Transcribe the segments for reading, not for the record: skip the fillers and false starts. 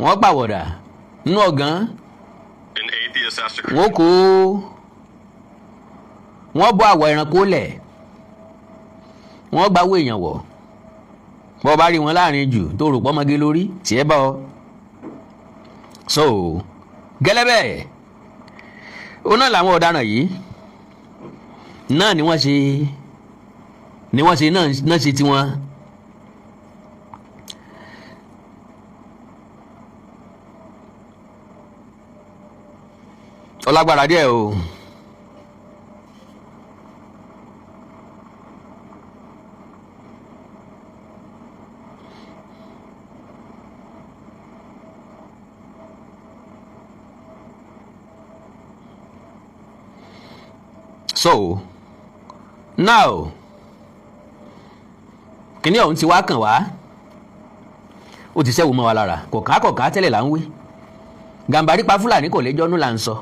Wọ́n pàwọ̀dà nínú ọ̀gán. An atheist asked a Wọ́n kó wọ́n bọ́ àwọ̀ ẹranko lẹ̀, wọ́n gbáwó èèyàn wọ̀. Bọ́ bá rí wọn láàrin jù tó rò pọ́mọge lórí tiẹ̀ bọ́. So gẹ́lẹ́ bẹ́ẹ̀, ó náà làwọn ọ̀daràn yìí náà ni wọ́n ṣe náà ṣe tiwọn. Ọlágbára díẹ̀ o. So now, kíní ọ̀hún ti wá kàn wá, ó ti sẹ́wọ́ mọ́ wa lára. Kọ̀ọ̀ká kọ̀ọ̀ká tẹ́lẹ̀ là ń wí. Gàmbàrí pa Fúlàní, kò lẹ́jọ́ nú là ń sọ.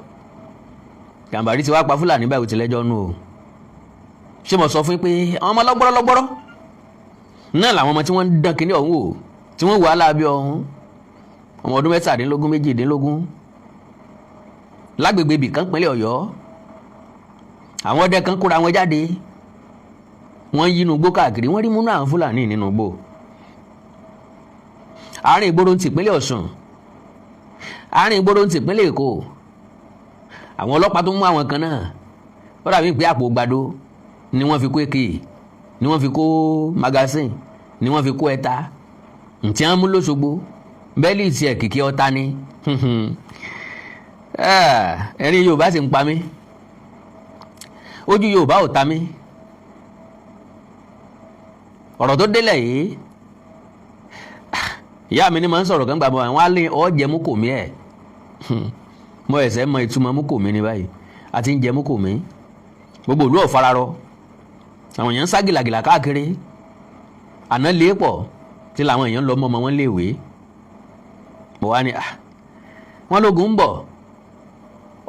Gàmbàrí ti wá pa Fúlàní báyìí, ó ti lẹ́jọ́ nú o. Ṣé mo sọ fún yín pé àwọn ọmọ lọ́gbọ́rọ́ lọ́gbọ́rọ́ náà làwọn ọmọ tí wọ́n ń dán kíní ọ̀hún wò, tí wọ́n wà á láabi ọ̀hún, ọmọ ọdún 17, 18, lágbègbè ibì kan pínlẹ̀ Ọ̀yọ́. Àwọn ọdẹ kan kóra wọn jáde, wọ́n yínú igbó káàkiri, wọ́n rí múnú àwọn Fúlàní nínú igbó àárín ìgboro ti ìpínlẹ̀ Ọ̀ṣun, àárín ìgboro ti ìpínlẹ̀ Èkó. Àwọn ọlọ́pàá tó mú àwọn kan náà, ó dàbí pé àpò gbàdo ni wọ́n fi kó èké, ni wọ́n fi kó magazine, ni wọ́n fi kó ẹta ntí wọ́n mú lọ́sọ̀gbó bẹ́ẹ̀lì tiẹ̀ kìkì ọ̀tá ni. Ẹ̀rín Yorùbá sì ń pa mí, ojú Yorùbá ò ta mí. Ọ̀rọ̀ tó délẹ̀ yìí, ìyá mi ni mo ń sọ̀rọ̀ kan gbàgbọ́ àwọn alẹ́ ọ̀jẹ̀ mú kò mí ẹ̀. Mo ẹ̀sẹ̀ mọ ìtumọ̀ mú kò mí ní báyìí. Àti ń jẹ mú kò mí, gbogbo ìlú ọ̀fararọ, àwọn èèyàn ń sá gìlàgìlà káàkiri. Àná lé pọ̀ tí làwọn èèyàn lọ mọ́ ọmọ wọn léèwé. Mo wá ní wọn lógun ń bọ̀,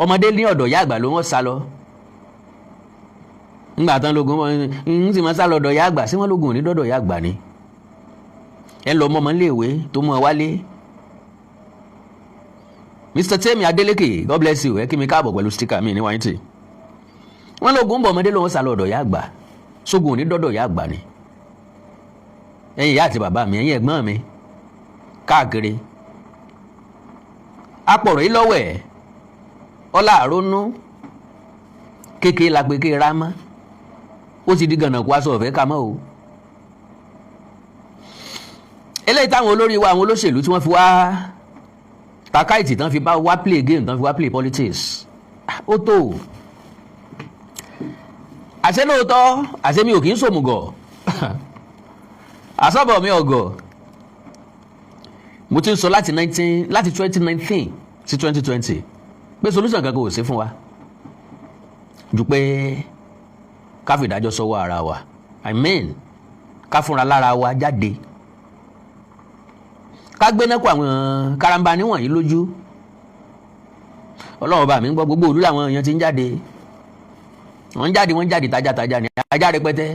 ọmọdé ní ọ̀dọ̀ ìyá àgbà ló wọ́n sá lọ. Ńgbà tán lógun ń sì máa sá lọ ọ̀dọ̀ ìyá àgbà sí wọn, lógun ò ní dọ́dọ̀ ìyá àgbà ni. Ẹ lọ mọ́ ọmọ léèwé tó mú ẹ wálé. Mr Temi Adeleke, God bless you. Ẹ kí mi káàbọ̀ pẹ̀lú sticker mi ní wáyé tì. Wọ́n lógun ń bọ̀, ọmọdé lòun sá lọ ọ̀dọ̀ ìyá àgbà, sógun ò ní dọ́dọ̀ ìyá àgbà ni. Ẹ̀yin ìyá àti bàbá mi, ẹ̀yin ẹ̀gbọ́n mi káàkiri, apọ̀rọ̀ yìí lọ́wọ́ ẹ̀ ọlá àrónú kékeré la pé kékeré rámọ́, ó ti di gànà kó aṣọ ọ̀fẹ́ ká mọ́ o. Eléyìí táwọn olórí wa, àwọn olóṣèlú tí wọ́n fi wá takáìtì tán, fi bá wá play game tán, fi wá play politics, ó tó àṣẹ. Lóòótọ́, àṣẹ mi ò kì í sòmùgọ̀, àsọ̀bọ̀ mi ọ̀gọ̀. Mo ti ń sọ láti 19, láti 2019 sí 2020 pé solution kankan ò sí fún wa ju pé ká fi ìdájọ́ sọ́wọ́ ara wa, I mean, ká fúnra lára wa jáde, ká gbéná kó àwọn karambà níwọ̀nyí lójú. Ọlọ́run bá mi ń gbọ́, gbogbo òlú làwọn èèyàn ti ń jáde, wọ́n ń jáde, wọ́n ń jáde tajàtajà ní ajá rẹpẹtẹ.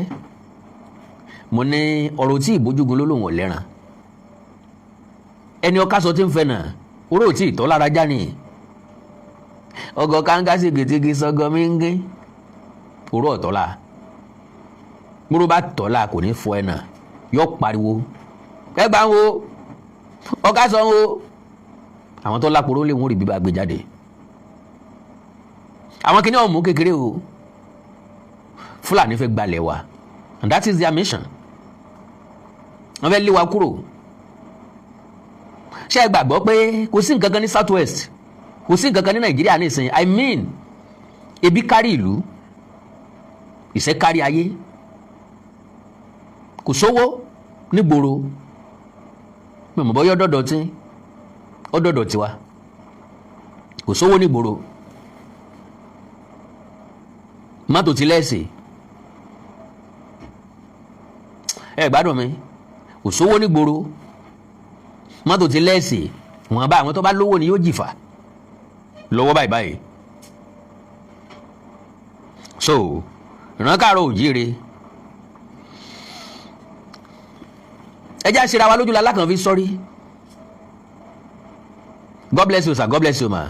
Mo ní ọ̀rọ̀ tí ìbójúgun ló lòun ò lẹ́ràn ẹni ọ̀ká sọ tí ń fẹ́ nà oró tí ìtọ́ lára já ni ọgọ kánká sí gètègè sọgọ míngín oró ọ̀tọ́ la múró bá tọ́ la kò ní fọ ẹ̀ nà, yọ pariwo ẹgbàá ń wo ọ̀ká sọ ń wo. Àwọn tó láporó lè wọ́n rí bíbá gbé jáde. Àwọn kìnìún ọ̀mú kékeré o. Fúlàní fẹ́ gbalẹ̀ wa, and that is their mission. Wọ́n fẹ́ lé wa kúrò. Ṣé ẹ gbàgbọ́ pé kò sí nǹkan kan ní South West, kò sí nǹkan kan ní Nàìjíríà nísìnyí? I mean, ebi kárí ìlú, ìṣẹ́ kárí ayé, kò sówó nígboro. Mi ò mọ̀ bọ́yọ́ dọ̀dọ̀ tí ó dọ̀dọ̀ tiwa. Kò sówó nígboro, mọ́tò ti lẹ́sì. Ẹ gbádùn mi, kò sówó nígboro, mọ́tò ti lẹ́sì. Wọ́n bá àwọn tó bá lówó ni yóò jìfà lọ́wọ́ báyìí báyìí. So ìran káàárọ̀ òjíire, ẹ já ṣera wa lójú la lákàn fi sọ́rí. God bless you, sir. God bless you, ma.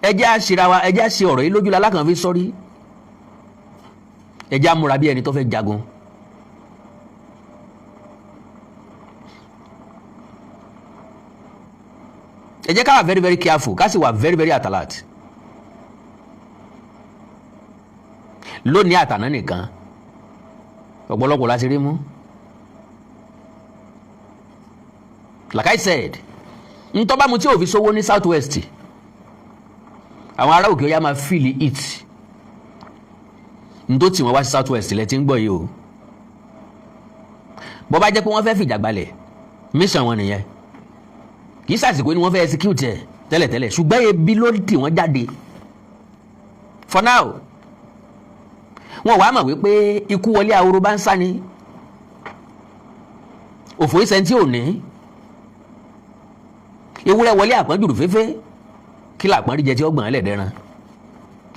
Ẹ jẹ́ àṣírà wa, ẹ jẹ́ àṣe ọ̀rọ̀ yìí lójú lalákàn fi sọ́rí. Ẹ jẹ́ àmúra bí ẹni tó fẹ́ jagun. Ẹ jẹ́ ká wà very very careful, ká sì wà very very alert. Lónìí àtàná nìkan, ọ̀pọ̀lọpọ̀ la ti rí mú. Like I said, ntọ́bámu tí ò fi sówó ní South West, àwọn ará òkè ọ̀yá máa feel it. Ntó tí wọ́n wá sí South West lẹ ti ń gbọ́ yìí o. Bó bá jẹ́ pé wọ́n fẹ́ fìjà gbalẹ̀, mission wọn nìyẹn. Kì í sàsìkò ni wọ́n fẹ́ execute ẹ̀ tẹ́lẹ̀tẹ́lẹ̀, ṣùgbọ́n ebi ló tì wọ́n jáde. For now, wọn wàá mọ̀ wípé ikú wọlé ahoro bá ń sá ni, òfò ìsẹ̀ntì ò ní, ewúrẹ́ wọlé àpọ́njùrù fẹ́fẹ́, kí làpọ́n rí jẹ tí ó gbọ̀n ẹlẹ́dẹ̀ẹ́ran.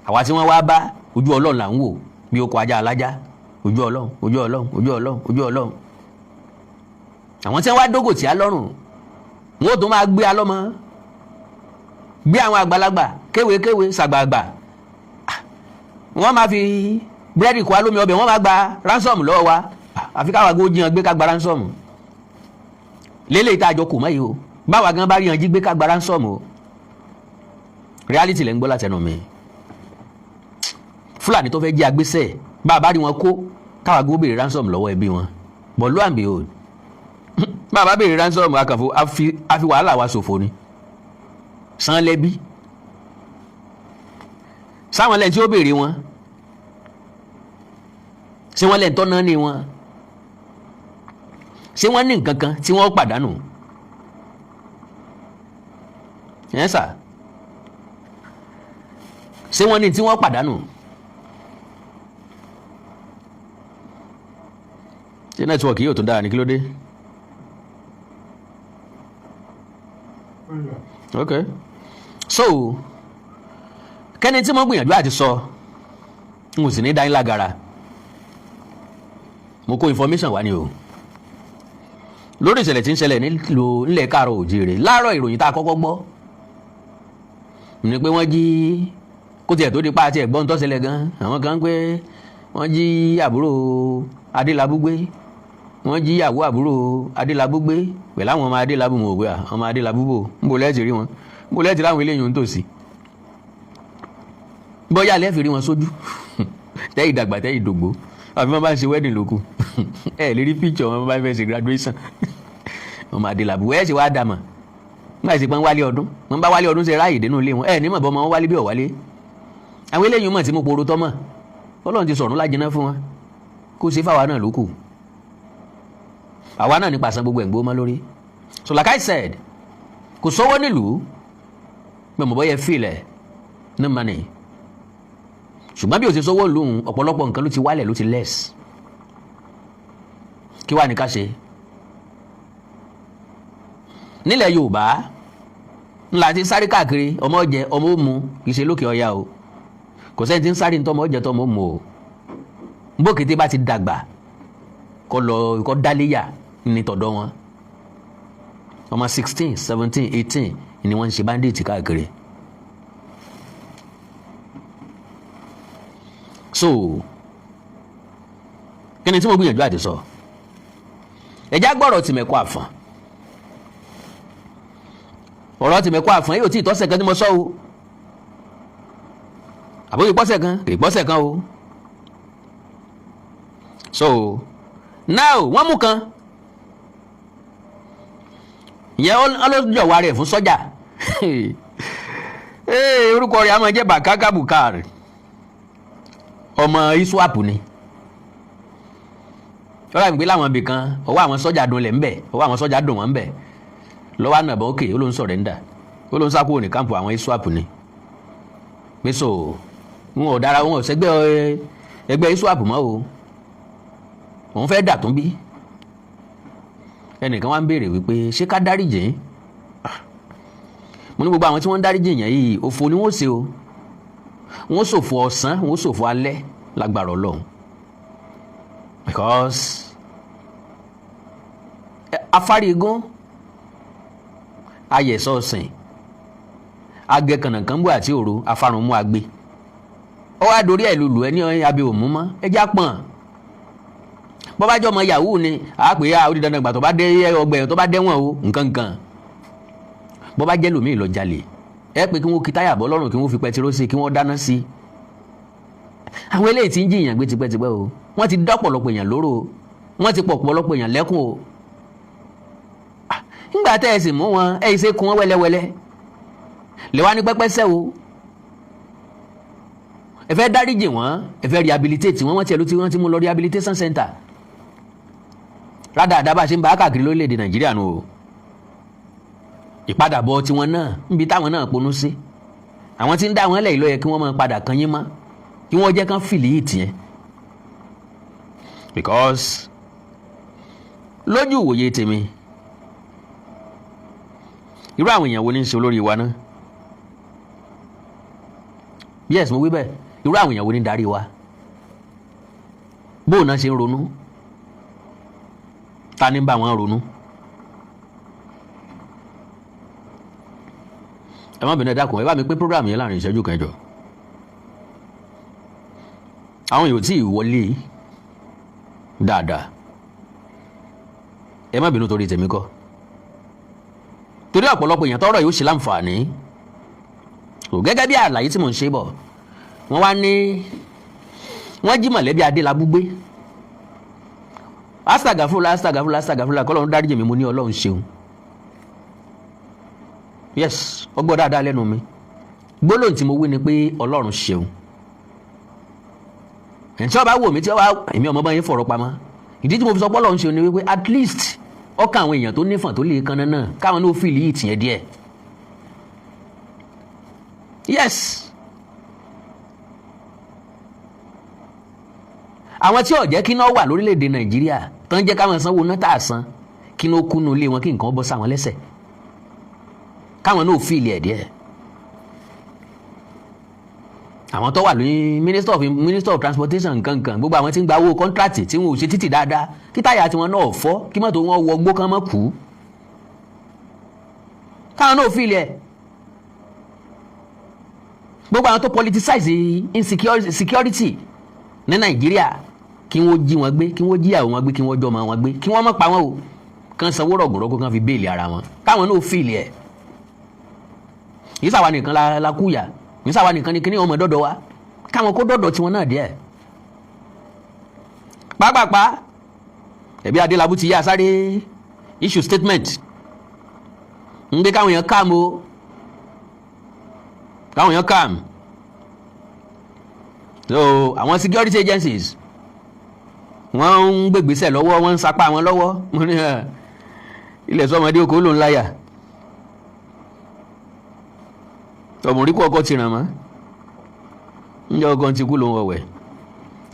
Àwa tí wọ́n wá bá, ojú Ọlọ́run là ń wò bí okò ajá alájá. Ojú Ọlọ́run, ojú Ọlọ́run, ojú Ọlọ́run, ojú Ọlọ́run. Àwọn tí wọ́n wá dógò tí a lọ́rùn, wọn ò tún máa gbé alọ́mọ, gbé àwọn àgbàlagbà kéwékéwé sàgbàgbà. Wọ́n máa fi búrẹ́dì kó alómi ọbẹ̀, wọ́n máa gba ransom lọ́wọ́ wa. Àfi káwa gbó jiyàn gbé ká gba ransom lélẹ́yìí tá a jọ kò mọ́ yìí o. Báwa gan bá rí yan jí gbé, ká gba ransom o. Reality lẹ́ ń gbọ́ látẹnu mi. Fúlàní tó fẹ́ jí agbésẹ̀, bá a bá rí wọn kó, káwa gbó béèrè ransom lọ́wọ́ ẹbí wọn. But lo and behold, bá a bá béèrè ransom, akànfò àfi wàhálà wa ṣòfò ni. San lẹ́bí sáwọn lẹ́yìn tí ó béèrè wọn, ṣé wọ́n lẹ́yìn tọ́ná ní wọn, ṣé wọ́n ní nǹkan kan tí wọ́n pàdánù ẹ̀ sà? Ṣé wọ́n ní tí wọ́n pàdánù? Ṣé network yóò tún dára ní? Kí ló dé? Ok, so kẹ́ni tí mo gbìyànjú àti sọ, n ò sì ní dání lágara. Mo kó information wá ní o lórí ìṣẹ̀lẹ̀ tí ń ṣẹlẹ̀ nílùú nílẹ̀ káàrọ̀ òjìrè. Láàárọ̀, ìròyìn tá a kọ́kọ́ gbọ́ ni pé wọ́n jí, kó tiẹ̀ tó di pa àti ẹ̀gbọ́n tó ṣẹlẹ̀ gan, àwọn kan pé wọ́n jí àbúrò Adélábù gbé, wọ́n jí ìyàwó àbúrò Adélábù gbé pẹ̀lú àwọn ọmọ Adélábù. Mọ̀ òwe ọmọ Adélábù bò ń bò lẹ́ẹ̀tì rí wọn, ń bò lẹ́ẹ̀tì láwọn eléyìí ń tòsí, bóyá lẹ́ẹ̀fì rí wọn sójú tẹ́ ìdàgbà tẹ́ ìdògbò, àfi wọn bá ń ṣe wedding lóku, ẹ lè rí picture wọn bá fẹ́ ṣe graduation. Ọmọ Adélábù ẹ ṣe wá dàmọ̀ nígbà tí wọ́n wálé ọdún, wọ́n bá wálé ọdún ṣe ráàyè dénú ilé wọn, ẹ ní mọ̀ bọ́ ọmọ wọn wálé bí ọ̀wálé. Àwọn eléyìí mọ̀ tí mo poro tọ́mọ̀. Ọlọ́run ti sọ̀rọ̀ lájẹná fún wọn, kó ṣe fáwa náà lókù, àwa náà nípa san gbogbo ẹ̀gbọ́n mọ́ lórí. So like I said, kò sówó nílùú pé mo bọ́ yẹ fílẹ̀ ní money, ṣùgbọ́n bí o ṣe sówó lóhùn, ọ̀pọ̀lọpọ̀ nǹkan ló ti wálẹ̀, ló ti less. Kí wàá ní ká ṣe nílẹ̀ Yorùbá ńlá ti sáré káàkiri, ọmọ jẹ, ọmọ ó mu? Kì í ṣe lókè ọya o. Kò sẹ́ni tí ń sáré ní tọmọ jẹ, tọmọ ó mu o. Bókété bá ti dàgbà, kọ́ lọ kọ́ dáléyà ní tọ̀dọ̀ wọn. Ọmọ 16, 17, 18 ni wọ́n ń ṣe bandit káàkiri. So kí ni tí mo gbìyànjú àti sọ? Ẹ̀já gbọ́rọ̀ tìmẹ̀kọ àfọ̀n. Ọ̀rọ̀ tìmẹ̀kọ àfọ̀n yóò tí ì tọ́sẹ̀ kan tí mo sọ o, àbóyè pọ́sẹ̀ kan kì í pọ́sẹ̀ kan o. So now, wọ́n mú kan ìyẹn ọlọ́jọ̀wá rẹ̀ fún sọ́jà. Orúkọ rẹ̀ á máa jẹ́ Bàkákà Bukar, ọmọ ISWAP ni. Ọ̀rọ̀ àgbẹ̀ láwọn ibì kan, ọwọ́ àwọn sọ́jà dùn lẹ̀ ńbẹ̀, ọwọ́ àwọn sọ́jà dùn wọ́n ńbẹ̀ lọ́wọ́ ànàbọ̀ òkè. Ó ló ń surrender, ó ló ń sá kúrò ní camp àwọn ISWAP ni, pé so wọn ò dára, wọn ò sẹ́gbẹ́ ẹgbẹ́ ISWAP mọ́ o, òun fẹ́ dà tún bí. Ẹnìkan wá ń béèrè wípé ṣé ká dáríjì? Mo ní gbogbo àwọn tí wọ́n ń dáríjì yẹn yìí, òfò ni wọ́n ṣe o. Wọ́n ṣòfò ọ̀sán, wọ́n ṣòfò alẹ́ lágbára Ọlọ́run, because afárí igún Ayẹ̀sọ̀sìn agẹ kànàkànbó àti òru afárunmú agbe. Ó wá dorí ẹ̀ lulù ẹ ní abẹ́ òmú mọ́ ẹjá pọ̀n. Bọ́bájọ́ ọmọ yahoo ni àá pè é, ó di dandan gbà tó bá dé ọgbà ẹ̀wọ̀n, tó bá dẹ́wọ̀n o, nǹkan nǹkan. Bọ́bá jẹ́ lòmíì lọ jalè, ẹ pé kí wọ́n kí táyà bọ́ lọ́rùn, kí wọ́n fi pẹtiró sí i, kí wọ́n dáná sí i. Àwọn eléyìí ti ń jìyàn gbé tipẹ́tipẹ́ o. Wọ́n ti dá ọ̀pọ̀lọpọ̀ èèyàn lóró o, wọ́n ti pọ̀ ọ̀pọ̀lọpọ̀ èèyàn lẹ́kùn o. Ńgbà tẹ́ ẹ sì mú wọn, ẹ ṣe kún wọn wẹ́lẹ́wẹ́lẹ́ lè wá ní pẹ́pẹ́sẹ́ o. Ẹ fẹ́ dáríjì wọ́n, ẹ fẹ́ rehabilitate wọ́n. Wọ́n tiẹ̀ ló ti wọ́n ti mú lọ rehabilitation center. Rádàdà bá ṣe ń bá káàkiri lórílẹ̀‐èdè Nàìjíríà nù o. Ìpadàbọ̀ tiwọn náà níbi táwọn náà ponú sí, àwọn tí ń dá wọn lẹ̀ ló yẹ kí wọ́n máa padà kan yín mọ́, kí wọ́n jẹ́ kán fìlì yìí tiẹ̀, because lójú ìwòye tèmi, irú àwọn èèyàn wo ní í ṣe olórí wa náà? Yes, mo wí bẹ́ẹ̀. Irú àwọn èèyàn wo ní darí wa? Bóun náà ṣe ń ronú? Ta ní bá wọn ronú? Ẹ má bínú, ẹ dákun, ẹ bá mi pín program yẹn láàrin ìṣẹ́jú kan jọ. Àwọn yóò tí ì wọlé dáadáa. Ẹ má bínú, torí tèmi kọ́, torí ọ̀pọ̀lọpọ̀ èèyàn tọ́rọ̀ yóò ṣe láǹfààní. Gẹ́gẹ́ bí àlàyé tí mò ń ṣe bọ̀, wọ́n wá ní wọ́n jí mọ̀lẹ́bí Adélábù gbé. Astagafurula, astagafurula, astagafurula. Kọ́lọ́run dáríjì mi. Mo ní Ọlọ́run ṣeun. Yes, ọgbọ́n dáadáa lẹ́nu mi. Gbólóhùn tí mo wí ni pé Ọlọ́run ṣeun. Ẹ̀ tí wọ́n bá wò mí, tí wọ́n bá èmi ọmọ bá yín fọ̀rọ̀ pamọ́, ìdí tí mo fi sọ pé Ọlọ́run ṣeun ni wípé at least ọkàn àwọn èèyàn tó nífọ̀n tó lè kan náà, káwọn náà feel yìí tìyẹn díẹ̀. Yes, àwọn tí ò jẹ́ kí iná wà lórílẹ̀‐èdè Nàìjíríà tán, jẹ́ káwọn sanwó náà tà á san, kí iná kúnú ilé wọn, kí nǹkan bọ́ sáwọn lẹ́sẹ̀, káwọn náà feel ẹ̀ díẹ̀. Àwọn tó wà ní minister of transportation, nkankan, gbogbo àwọn tí ń gba owó contract tí wọn ò ṣe títì dáadáa, kí táyà tiwọn náà fọ́, kí mọ́tò wọn wọ gbó kán mọ́ kú, káwọn náà feel ẹ̀. Gbogbo àwọn tó politicize insecurity security ní Nàìjíríà, kí wọ́n jí wọn gbé, kí wọ́n jí àwọn wọn gbé, kí wọ́n jọmọ wọn gbé, kí wọ́n má pa wọn o, kán sanwó rọ̀gùrọ̀gù, kán fi bail ara wọn, káwọn náà feel ẹ̀. Yìí sàwa nìkan la kúyà, yìí sàwa nìkan ni kíní ọmọ dọ́dọ̀ wa, káwọn kó dọ́dọ̀ tiwọn náà díẹ̀. Pápápá, ẹbí Adélábù ti yá sáré issue statement ń gbé káwọn èèyàn calm o, káwọn èèyàn calm. So àwọn security agencies, wọ́n ń gbègbèsẹ̀ lọ́wọ́, wọ́n ń sapá wọn lọ́wọ́. Mo ní ilẹ̀ sọmọdé oko ló ń láyà, ọmọrí kú, ọkọ ti ràn mọ́ ǹjẹ́ ọkọ ti kú ló ń wọ̀wẹ̀.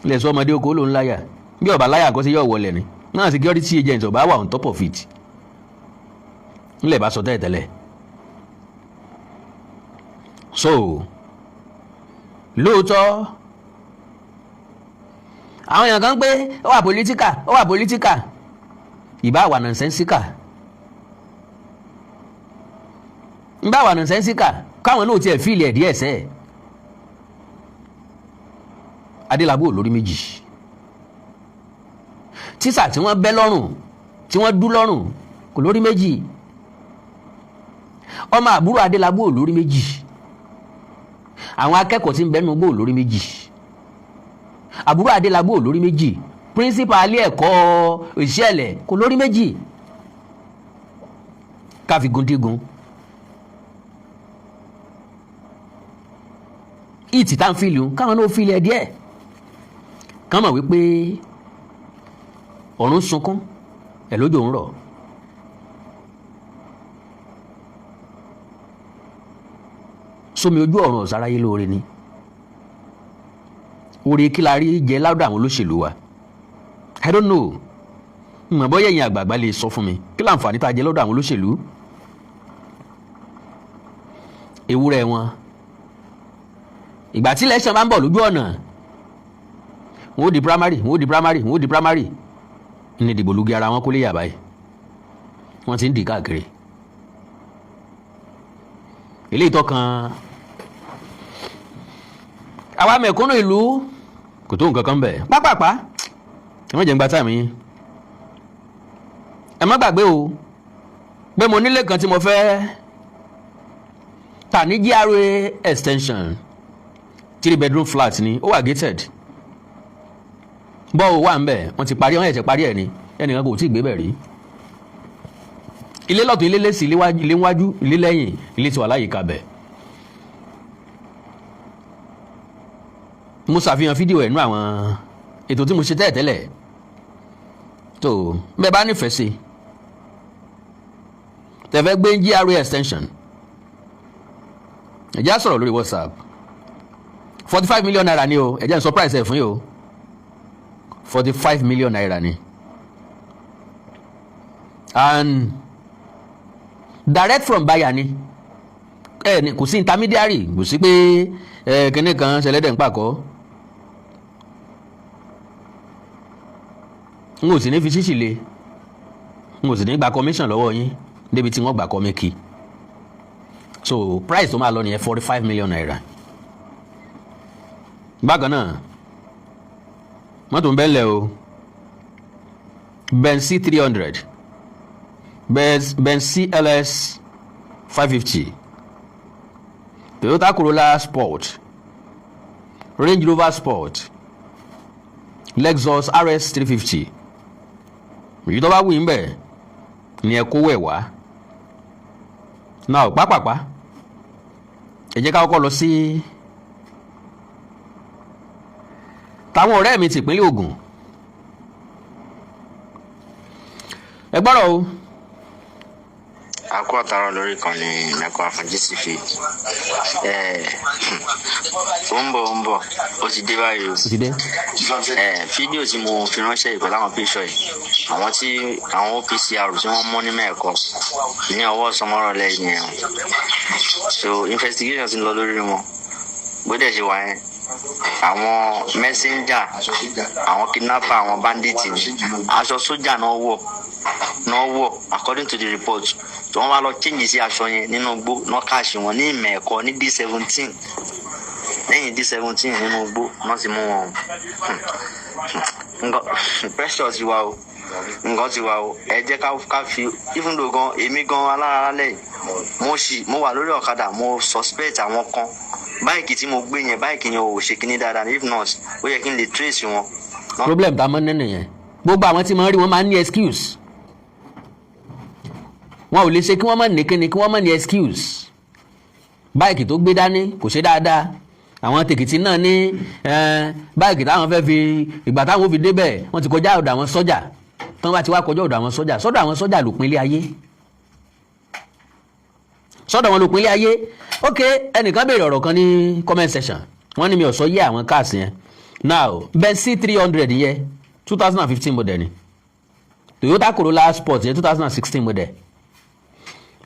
Ilẹ̀ sọmọdé oko ló ń láyà, bí ọba láyà kọ́ sí yọ̀ wọlé ni náà. Security agents ọba wà on top of it, ńlẹ̀ bá sọ tẹ́lẹ̀ tẹ́lẹ̀. So lóòótọ́, àwọn èèyàn kan pé ó wà political, ó wà political, ìbá wà nonsensical, ìbá wà nonsensical, káwọn náà tiẹ̀ feel ẹ̀ díẹ̀ sẹ́ẹ̀. Adélábù ò lórí méjì. Tíṣà tí wọ́n bẹ́ lọ́rùn, tí wọ́n dú lọ́rùn, kò lórí méjì. Ọmọ àbúrò Adélábù ò lórí méjì. Àwọn akẹ́kọ̀ọ́ tí ń bẹ́nu gbò lórí méjì. Àbúrò Adélábù ò lórí méjì. Principal ilé ẹ̀kọ́ ìṣẹ̀lẹ̀ kò lórí méjì. Káfí gundígun ìtì tá n feel un, káwọn náà feel ẹ díẹ̀, kán mọ̀ wípé ọ̀run sunkún ẹ̀ lójó ń rọ̀. Sómi ojú ọ̀run ọ̀sáráyé lóore ni oore. Kí la rí jẹ ládùn àwọn olóṣèlú wa? I don't know. Mọ̀ bóyá ẹ̀yin àgbààgbà lè sọ fún mi kí láǹfààní tá a jẹ lọ́dọ̀ àwọn olóṣèlú. Ewúrẹ́ wọn, ìgbà tí election bá ń bọ̀ lójú ọ̀nà, wọn ó di primary, wọn ó di primary, wọn ó di primary ní ìdìbò lugi ara wọn kó lè yà báyìí. Wọ́n ti ń dì káàkiri. Eléyìí tó kan àwa mẹ̀kúnnù ìlú kò tó nǹkan kan bẹ̀. Pápápá, ẹ má jẹ́ ń gba time yín. Ẹ má gbàgbé o pé mo nílé kan tí mo fẹ́ tà ní GRA Extension. Three bedroom flat ni, ó wà gated, bọ́ọ̀ wà ń bẹ̀. Wọ́n ti parí, wọ́n ṣẹ̀ṣẹ̀ parí ẹ̀ ni, ẹnìkan kò tí ì gbé bẹ̀ rí. Ilé lọ́tún, ilé lẹ́sì, ilé wájú, ilé lẹ́yìn, ilé tí wà láyìíká bẹ̀. Mo ṣàfihàn fídíò ẹ̀ nú àwọn ètò tí mo ṣe tẹ́lẹ̀tẹ́lẹ̀. Tó bẹ́ẹ̀ bá nífẹ̀ẹ́ sí, tẹ̀fẹ́ gbé GRA Extension, ẹ jẹ́ á sọ̀rọ̀ lórí WhatsApp. ₦45 million ni o. Ẹ jẹ́ n surprise ẹ̀ fún yìí o. ₦45 million ni, and direct from buyer ni. Ẹ ní kò sí intermediary, kò sí pé ẹ kíní kan ṣẹlẹ́dẹ̀ ń pàkọ́. N ò sì ní fi ṣíṣì le, n ò sì ní gba commission lọ́wọ́ yín débi tí wọ́n gbà kọ́ mi kí. So price tó máa lọ nìyẹn, ₦45 million. Bákan náà, mọ́tò ń bẹ́ẹ̀ lẹ̀ o: Benz C 300, Benz CLS 550, Toyota Corolla Sport, Range Rover Sport, Lexus RS 350. Èyí tó bá wù yín bẹ́ẹ̀ ni ẹ kówó ẹ̀ wá náà. Pápápá, ẹ jẹ́ ká kọ́kọ́ lọ sí táwọn ọ̀rẹ́ mi tìpínlẹ̀ Ògùn. Ẹ gbọ́rọ̀ o. A kú àtàrà lórí ìkànnì Mẹ́kọ Àfọ̀njí TV. Ó ń bọ̀, ó ń bọ̀, ó ti dé báyìí o. Ó ti dé. Fídíò tí mo fi ránṣẹ́ yìí pẹ̀lú àwọn píṣọ yìí, àwọn tí àwọn OPCR tí wọ́n mú ní Mẹ́ẹ̀kọ́ ní ọwọ́ sọmọ́rọ̀ lẹ́yìn ẹ̀. So investigation ti ń lọ lórí wọn. Bó dẹ̀ ṣe wà yẹn, àwọn messenger, àwọn kidnapper, àwọn bandit ni. Aṣọ sójà náà wọ̀ according to the report tí wọ́n bá lọ change sí aṣọ yẹn nínú igbó náà. Catch wọn ní Ìmẹ̀kọ ní D17, lẹ́yìn D17 nínú igbó náà ti mú wọn o. Nǹkan pressure ti wà o, nǹkan ti wà o. Ẹ jẹ́ ká fi, even though gan, èmi gan alára lẹ́yìn, mo ṣì mo wà lórí ọ̀kadà, mo suspect àwọn kan. Bike tí mo gbé yẹn, bike yẹn ò ṣe kíní dáadáa. If not, ó yẹ kí n lè trace wọn. Problem tá a mọ̀ nínú yẹn, gbogbo àwọn tí mo rí, wọn máa ń ní excuse. Wọn ò lè ṣe kí wọ́n má ní kíni, kí wọ́n má ní excuse. Bike tó gbé dání kò ṣe dáadáa. Àwọn tèkìtì náà ní bike táwọn fẹ́ fi, ìgbà táwọn fi débẹ̀, wọ́n ti kọjá ọ̀dọ̀ àwọn sọ́jà. Tí wọ́n bá ti wá kọjá ọ̀dọ̀ àwọn sọ́jà, sọ́dọ̀ àwọn sọ́jà ló pinlé ayé, sọ́dọ̀ wọn ló pinlé ayé. Ok, ẹnìkan béèrè ọ̀rọ̀ kan ní comment section. Wọ́n ní mi ò sọ yé àwọn cars yẹn. Now, Benz C 300 yẹn, 2015 model ni. Toyota Corolla Sport yẹn, 2016 model.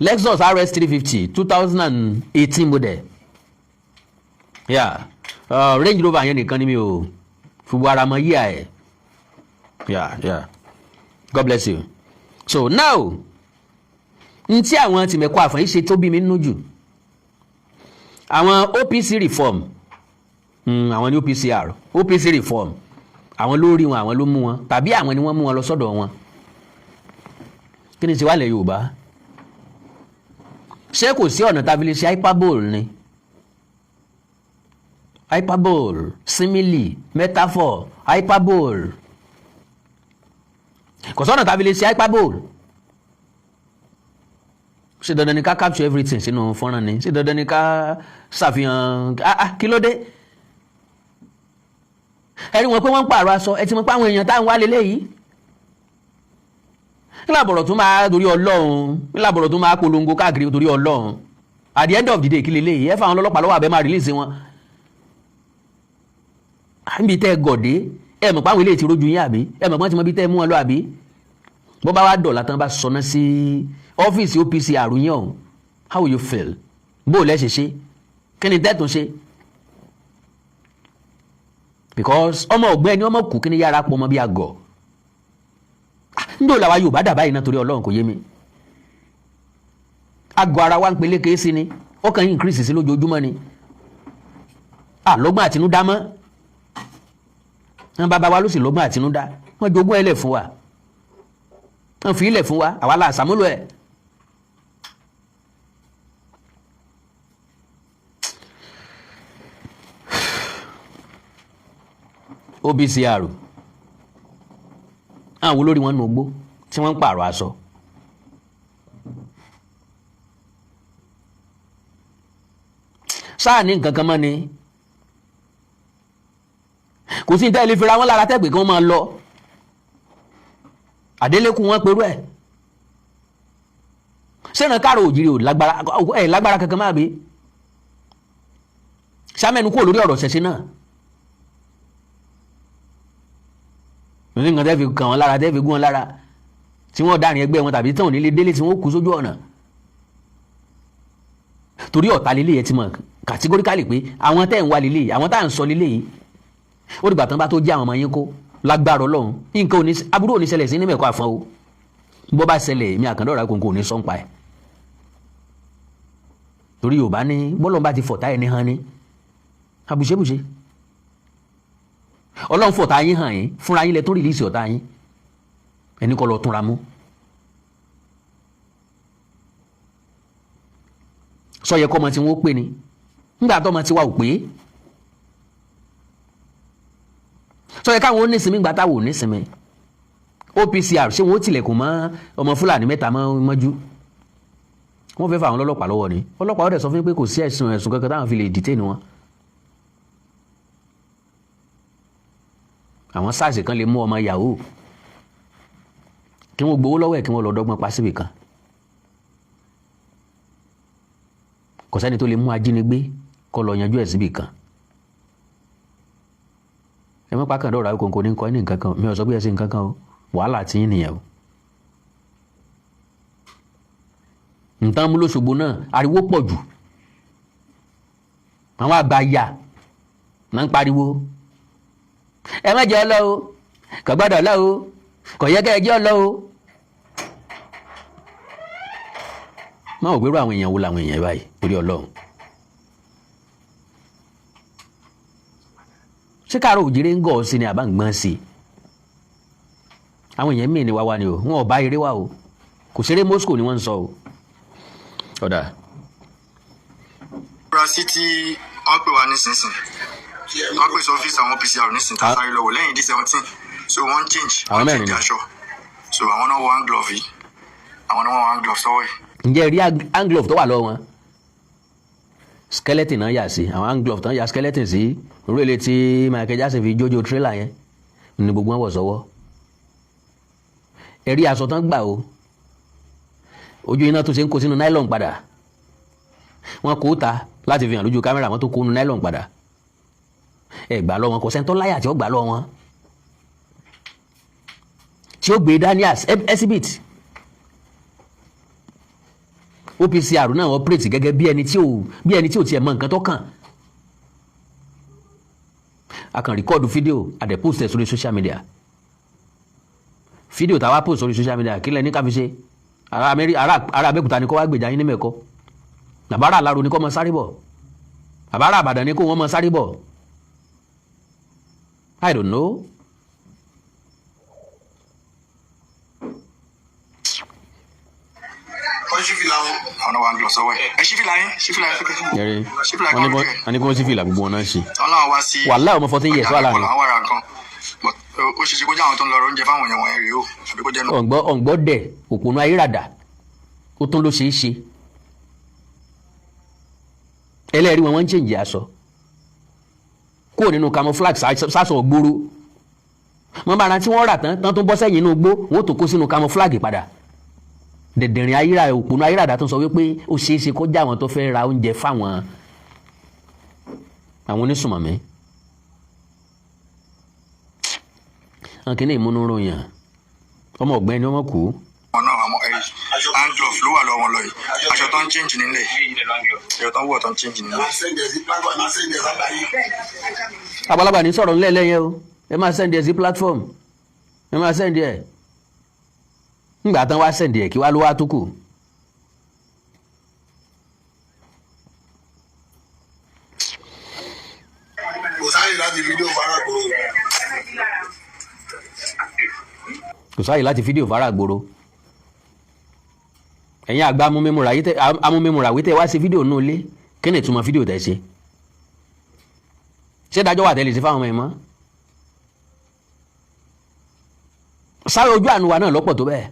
Lexus RS 350, 2018 model. Yeah, Range Rover yẹn nìkan ni mi ò fi gbogbo ara mọ yíyà ẹ̀. Yeah, God bless you. So now, n tí àwọn tìmẹ̀kọ àfọ̀yín ṣe tó bí mi nínú jù, àwọn OPC reform, àwọn ní OPCR, OPC reform, àwọn ló rí wọn, àwọn ló mú wọn, tàbí àwọn ni wọ́n mú wọn lọ sọ́dọ̀ wọn. Kí ni tiwa lẹ̀ Yorùbá? Ṣé kò sí ọ̀nà tàbí lè ṣe hyperbole ni? Hyperbole, simile, metaphor, hyperbole. Kò sọ́nà tàbí lè ṣe hyperbole. Ṣé dandan ni ká capture everything sínú fọ́nrán ni? Ṣé dandan ni ká ṣàfihàn? Ah ah, kí ló dé? Ẹ rí wọn pé wọ́n ń pààrọ̀ aṣọ. Ẹ ti mọ̀ pé àwọn èèyàn táwọn wá lélẹ́yìí ńlábọ̀rọ̀ tún máa torí Ọlọ́run, ńlábọ̀rọ̀ tún máa polongo káàkiri torí Ọlọ́run. At the end of the day, kí leléyìí? Ẹ fáwọn ọlọ́pàá lọ́wọ́, àbẹ́ máa release wọn níbi tẹ́ ẹ gọ̀dé. Ẹ mọ̀ pé àwọn eléyìí ti rójú yín, àbí ẹ mọ̀ pé wọ́n ti mọ bí tẹ́ ẹ mú wọn lọ, àbí bó bá wá dọ̀là tán, bá sọná sí ọ́fíìsì OPC àrùn ọ̀hún, how will you feel? Bó o lẹ́ ṣe ṣe, kí ni tẹ́tùn ṣe? Because ọmọ ọ̀gbẹ́ni, ọmọ kù, kí ni yára pọ̀ ọmọ bí àgọ̀ ndó làwa Yorùbá dà báyìí náà? Torí Ọlọ́run, kò yé mi. Àgọ́ ara wa ń peléke sí ni. Ọkàn yìí increase sí lójoojúmọ́ ni. Àlọ́gbọ́n àtinúdá mọ́. Wọn bàbá wa ló sì lọ́gbọ́n àtinúdá. Wọ́n jogún ẹ̀ lẹ̀ fún wa, wọ́n fi ilẹ̀ fún wa, àwa la àsàmúlò ẹ̀. OPCR, àwọn olórí wọn nù gbó tí wọ́n ń pààrọ̀ aṣọ. Sáà ní nǹkan kan mọ́ ni, kò sí ní tẹ́lẹ̀ fira wọn lára tẹ́gbẹ̀ẹ́ kí wọ́n máa lọ àdélékù wọn perú ẹ̀ sẹ́nà káàró òjìrì ò lágbára ẹ̀ lágbára kankan máa bí sàmẹ́nu kúrò lórí ọ̀rọ̀ ṣẹ̀ṣẹ̀ náà. Ní nǹkan tẹ́ fi kàn wọ́n lára, tẹ́ fi gún wọn lára, tí wọ́n dárin ẹgbẹ́ wọn tàbí tán ò nílé délé, tí wọ́n kú sójú ọ̀nà torí ọ̀tá lílé yẹn ti mọ̀ categorically pé àwọn tẹ́ ń wá lílé yìí, àwọn tá à ń sọ lílé yìí, ó dìgbà tán bá tó jẹ́ àwọn ọmọ yín kó lágbára Ọlọ́run. Nǹkan ò ní aburú ò ní ṣẹlẹ̀ sí ní mẹ́kọ́ àfọ́n o. Bó bá ṣẹlẹ̀, èmi àkàndọ̀rà kòǹkò ò ní sọ́npa ẹ̀, torí Yorùbá ní bọ́lọ́n bá ti fọ̀tá ẹni hàn ní àbùṣebùṣe. Ọlọ́run fọ̀tá yín hàn yín, fúnra yín lẹ tó release ọ̀tá yín. Ẹni kọ́ lọ túnra mú. Sọ yẹ kọ́ ọmọ tí wọ́n pè ní nígbà tó ọmọ tí wà ò pé. Sọ yẹ káwọn ó nísinmi gbà táwọn ò nísinmi. OPCR, ṣé wọn ó tilẹ̀kùn mọ́ ọmọ Fúlàní mẹ́ta mọ́jú? Wọ́n fẹ́ fà àwọn ọlọ́pàá lọ́wọ́ ni. Ọlọ́pàá ó dẹ̀ sọ fún mi pé kò sí ẹ̀sùn kankan táwọn fi lè detain wọn. Àwọn SARS kan lè mú ọmọ yahoo kí wọ́n gbowó lọ́wọ́ ẹ̀, kí wọ́n lọ dọ́gbọ́n pa síbì kan. Kò sẹ́ni tó lè mú ajínigbé kó lọ yanjú ẹ̀ síbì kan. Ẹ mọ́ pákàn dọ̀rọ̀ àwíkòǹkò ní nǹkan ní nǹkan kan. Mi ò sọ pé ẹ ṣe nǹkan kan o, wàhálà tí ń nìyẹn o. Nǹkan mú lóṣogbo náà, ariwo pọ̀ jù. Àwọn àgbà yà náà ń pariwo, "Ẹ má jẹ́ ọ lọ o, kò gbọ́dọ̀ lọ o, kò yẹ kẹ́ ẹ jẹ́ ọ lọ o." Má ò gbérò àwọn èèyàn wo làwọn èèyàn báyìí torí Ọlọ́run. Ṣé káàárọ̀ òjìrè ń gọ̀ ọ́ sí ni àbá ń gbọ́n sí i? Àwọn èèyàn míì ní wá wá ni o, wọn ò bá eré wá o, kò ṣeré. Moscow ni wọ́n ń sọ o. Ọ̀dà. Múra sí tí wọ́n pè wá nísinsìnyí, wọ́n pè sí ọ́fíìsì àwọn PCR nísinsìnyí, tá a sáré lọ wò lẹ́yìn D17. So wọ́n change Àwọn wọ́n mẹ́rin change ni. aṣọ. So àwọn náà wọ hand glove yìí, àwọn náà wọ hand glove sọ́wọ́ yìí. Ǹjẹ́ rí hand glove tó wà lọ́wọ́ wọn? Skeleton náà yà sí àwọn hand glove tán ya skeleton sí orílẹ̀ tí Michael Jackson fi jójó Thriller yẹn ní gbogbo wọn wọ̀ sọ́wọ́. Ẹ rí aṣọ tán gbà o, ojú iná tó ṣe ń kó sínú nylon padà. Wọn kó ta láti fi hàn lójú kámẹ́rà, wọn tó kó nínú nylon padà. Ẹ gbà lọ wọn, kò sẹ́ńtọ́ láyà tí ó gbà lọ wọn tí ó gbé dání as exhibit. OPCR náà operate gẹ́gẹ́ bí ẹni tí ò tiẹ̀ mọ nǹkan tó kàn. A kàn record fídíò, a dẹ̀ post ẹ̀ sórí social media. Fídíò táwa post sórí social media, kí lẹ ní ká fi ṣe? Ará Abẹ́òkúta ni kó wá gbèjà yín ní Mẹ́kọ́, àbára Àlárò ni kó mọ sáré bọ̀, àbára Àbàdàn ni kó wọ́n mọ sáré bọ̀? I don't know. Wọ́n ṣí fìlà wọn. Àwọn náà wọ hand glove sọ́wọ́ yìí. Ẹ ṣí fìlà yín, ṣí fìlà yín sókè. Yẹri. Ṣí fìlà wọ́n ní kan kó lókè. Wọ́n ní kó sí fìlà, gbogbo wọn náà ṣe. Wọ́n láwọn wá sí. Wàláhì, ọmọ 14 years wà láàrin. Àwọn ará nǹkan. But ó ṣe ṣe kó jẹ́ àwọn tó ń lọ oúnjẹ fáwọn èèyàn wọ̀nyẹn rèé o, àbí kó jẹ́ nù. Ọ̀ǹgbọ́ ọ̀ǹgbọ́ dẹ̀ òpònú ayérádà, ó tún ló ṣeé ṣe. Ẹlẹ́rìí wọn, wọ́n ń change aṣọ kúrò nínú camouflage sásọ gbóró. Wọ́n bá ara tí wọ́n rà tán tán tó bọ́ sẹ́yìn inú igbó, wọ́n tó kó sínú camouflage padà. Dẹ̀dẹ̀rìn ayíra, òpònú ayérádà tó ń sọ wípé ó ṣeé ṣe kó jẹ́ àwọn tó fẹ́ ra oúnjẹ fáwọn àwọn onísùmọ̀mí. Àwọn kìíní ìmúnú ròyìn ọmọ ọ̀gbẹ́ni ọmọ kú. Wọn náà àwọn ẹ hand glove ló wà lọ́wọ́ wọn lọ yìí. Aṣọ tó ń change nílẹ̀, aṣọ tó ń wọ̀ tó ń change nílẹ̀. Àgbàlagbà ní sọ̀rọ̀ ńlẹ̀ lẹ́yìn o. Ẹ máa send ẹ̀ sí platform, ẹ máa send ẹ̀. Ńgbà tán wá send ẹ̀, kí wá ló wá tó kù. Kò sáàyè láti fídíò fara gbòòrò. Ẹ̀yin àgbà amúmímúra wí tẹ́ wá sí fídíò nù ilé, kí ni ìtumọ̀ fídíò tẹ́ ṣe? Ṣé ìdájọ́ wà tẹ́lẹ̀ sí fáwọn ọmọ ẹ̀ mọ́? Sáré ojú àánú wa náà lọ́pọ̀ tó bẹ́ẹ̀,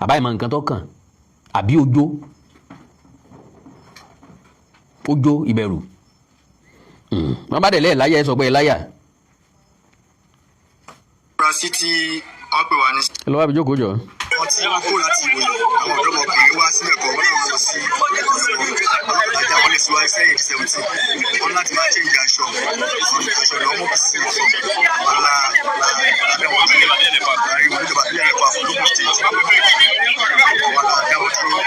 àbá ìmọ̀ nǹkan tó kàn àbí ojó ojó ìbẹ̀rù. Wọ́n bá dẹ̀ lẹ́ẹ̀ láyà, ẹ sọ pé ẹ láyà. Múra sí tí wọ́n pè wá ní. Ẹ lọ́wọ́ àbí jókòó jọ. Wọ́n ti wọ́n kó láti ìwòye, àwọn ọ̀dọ́mọkùnrin wá sí ẹ̀kọ́, wọ́n náà lọ sí ẹ̀kọ́ ọlọ́pàá wọlé sí wáyé sẹ́yìn 17. Wọ́n láti máa change aṣọ aṣọ ìlú ọmọ sí ọ̀fọ̀ wọn la lábẹ́ wọn tó láàrin ìwé ìjọba ìbílẹ̀ ẹ̀kọ́ àfọlùkù state. Wọn la dá wọn dúró,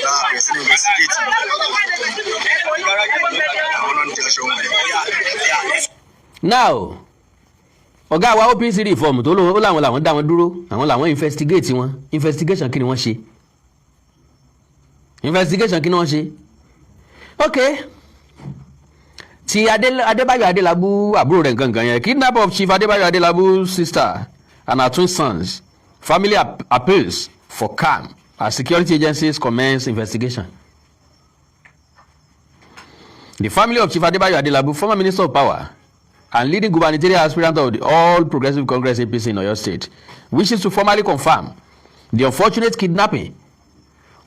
la bẹ̀rẹ̀ sí ní investigate. Àwọn náà ń jẹ aṣọ wọn. Now, ọ̀gá wa OPC reform tó lóun ó láwọn làwọn dá wọn dúró, àwọn làwọn investigate wọn. Investigation kí ni wọ́n ṣe? Investigation kí ni wọ́n ṣe? Ok, ti Adébáyọ̀ Adélábù, àbúrò rẹ̀ nǹkan yẹn, kidnap of Chief Adébáyọ̀ Adélábù sister and her twin sons, family appeals for calm as security agencies commence investigation. The family of Chief Adebayo Adelabu, former Minister of Power and leading gubernatorial aspirant of the All Progressive Congress, APC, in Oyo State, wishes to formally confirm the unfortunate kidnapping